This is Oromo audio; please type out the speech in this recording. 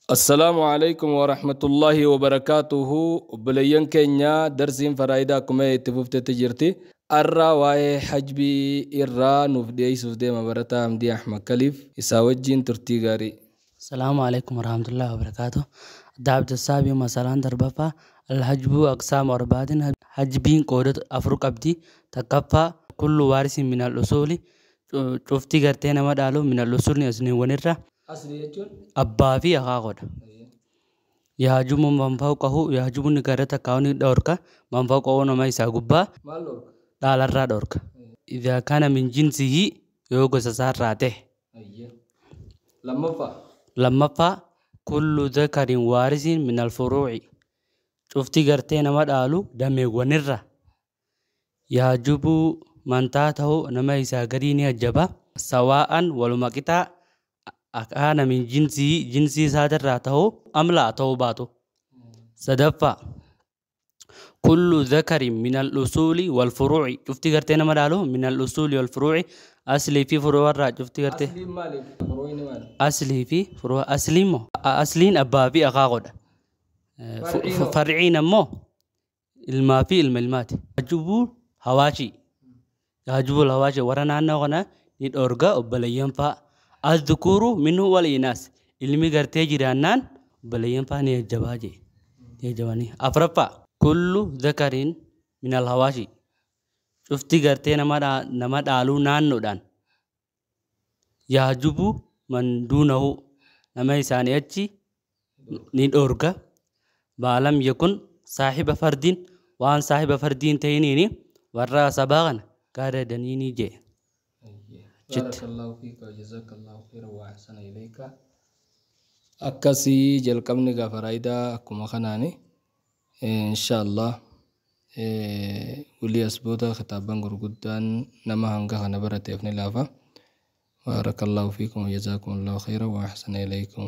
Assalaamu alaikum warahmatullaahi wabarakaatuhu. Obboleeyyan keenya, darsiin faraayidaa akkuma itti fuftetti jirti. Arra waa'ee hajbii irraa nuuf dhiyeessuuf deema barataa Hamdii Ahmad Kaliif. Isaa wajjin turtii gaarii. السلام عليكم ورحمة الله وبركاته. الدعوة السابع مثلا تربفا الحجب أقسام أربعة. حجبين قودة أفر qabdi. Takkaffaa, كل وارث من الأصول. Cufti gartee nama dhaalu من الأصول asliiwwan irra. Asli jechuun? Abbaa fi akaakoodha. يحجب من فوقه. يحجب ni gara takkaa'u ni dhorka. من فوقه nama isaa gubbaa. Maal dhorka? Dhaalarraa dhorka. إذا كان من جنسه yoo gosa isaarraa ta'e. Lammaffaa. Lammaffaa, كل ذكر وارث من الفروع. Cufti gartee nama dhaalu dameewwanirra. يحجب من تحته nama isaa gadii ni hajjaba. سواء waluma qixaa أكان من جنسه jinsii isaatirraa ta'uu أم لا ta'uu baatu. Sadaffaa, كل ذكر من الأصول والفروع. Cufti gartee nama dhaalu من الأصول والفروع aslii fi furuuwarraa cufti gartee. Asliin maali? Furuuwwan maali? Aslii fi furuu asliin moo asliin abbaa fi akaakoodha. Farciin hoo? Farciin ammoo ilmaa fi ilma ilmaati. يحجب الحواشي. يحجب الحواشي warra naannoo kana ni dhorga obboleeyyan fa'a. الذكور منه والإناث. Ilmi gartee jiraannaan obboleeyyan fa'a ni jajjabaa jee. Ni jajjabanii. Afuraffaa, كل ذكر من الحواشي. Cufti gartee nama dhaaluu naannoodhaan. يحجب من دونه nama isaanii achi ni dhorga. ما لم يكن صاحب فرض waan saahiba fardii hin ta'iniini warra sabaa kana gaadadaniini jee. بارك الله فيك وجزاك الله خيرا وأحسن إليك. Akkasii jalqabni gaafa faraayidaa akkuma kanaani. Inshaallah walii as booda kitaaban gurguddaan nama hanga kana barateef ni laafa. بارك الله فيكم وجزاكم الله خيرا وأحسن إليكم.